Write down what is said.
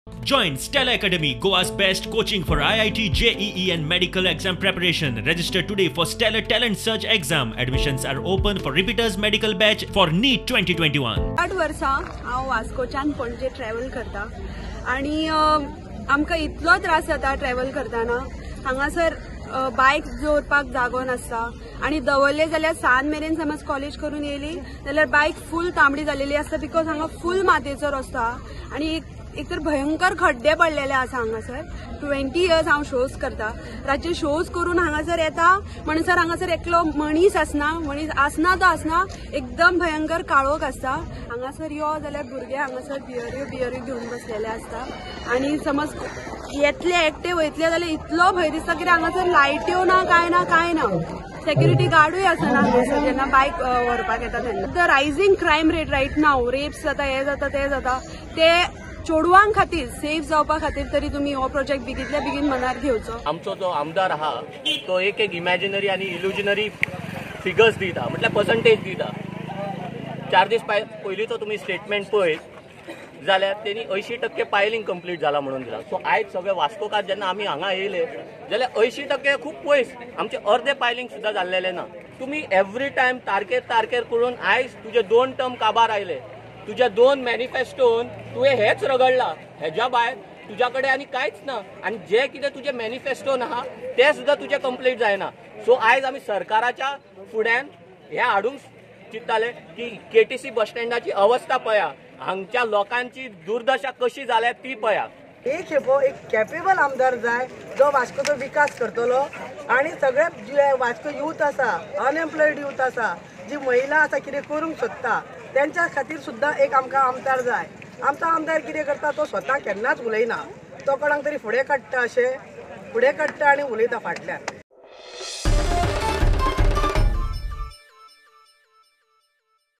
Join Stella Academy, Goa's best coaching for IIT, JEE and medical exam preparation. Register today for Stellar Talent Search exam. Admissions are open for repeaters medical batch for NEET 2021. 8 वर्सां हांव वास्कोच्यान Panaji travel करता आनी आमकां इतलो त्रास जाता travel करतना. हांगासर बायक दवरपाक जागो नासता आनी दवरले जाल्यार 7 मेरेन समज कॉलेज करून येयली जाल्यार बायक फूल तांबडी जालेली आसता, because हांगा फूल मातयेचो रस्तो आहा आनी एक तर भयंकर खड्डे पडलेले आसा हांगासर. 20 इयर्स हांव शोज करता, रातचे शोज करून हांगासर येता म्हणसर हांगासर एकलो मनीस आसना, मनीस आसना तो आसना, एकदम भयंकर काळोख आसता. हांगासर यो जाल्यार भुरगे हांगासर बियऱ्यो बियऱ्यो घेवन बसलेले आसता आनी समज येतले एकटे वयतले जाल्यार इतलो भंय दिसता कित्याक हांगासर लायट्यो ना, कांय ना, कांय ना, सेक्युरिटी गार्डूय आसना हांगासर जेन्ना बायक व्हरपाक येता तेन्ना. The rising crime rate right now, rapes जाता, हें जाता, तें जाता, ते चेडवां खातीर सेफ जावपा खातीर तरी तुमी हो प्रोजेक्ट बेगींतल्या बेगीन मनार घेवचो. आमचो जो आमदार आहा तो एक एक इमॅजिनरी आनी इल्युजनरी फिगर्स दिता, म्हटल्यार पर्संटेज दिता. 4 दीस पयलींचो तुमी स्टेटमेंट पळयत जाल्यार तेणी 80% पायलिंग कंप्लीट जाला म्हणून दिला. सो आयज सगळे वास्कोकार जेन्ना आमी हांगा येयले जाल्यार 80% खूब पयस, आमचे अर्दे पायलिंग सुद्दां जाल्लेलें ना. तुमी एवरी टायम तारखेर तारखेर करून आयज तुजे 2 टर्म काबार आयले, तुज्या 2 मॅनिफेस्टोन तुवें हेच रगडला, हेज्या भायर तुज्या कडेन आनी कांयच ना आनी जे कितें तुजें मॅनिफेस्टोन आहा तें सुद्दां तुजें कंप्लीट जायना. सो आयज आमी सरकाराच्या फुड्यान हें हाडूंक चिंत्ताले की केटीसी बस स्टँडाची अवस्था पळया, हांगच्या लोकांची दुर्दशा कशी जाल्या ती पळया. एक खेपो एक कॅपेबल आमदार जाय जो वास्कोचो विकास करतलो आनी सगळे जे वास्को यूथ आसा, अनएम्प्लॉयड यूथ आसा, जी महिला आसा कितें करूंक सोदता तेंच्या खातीर सुद्दां एक आमकां आमदार जाय. आमचो आमदार कितें करता, तो स्वता केन्नाच उलयना, तो कोणाक तरी फुडें काडटा, अशें फुडें काडटा आनी उलयता फाटल्यान.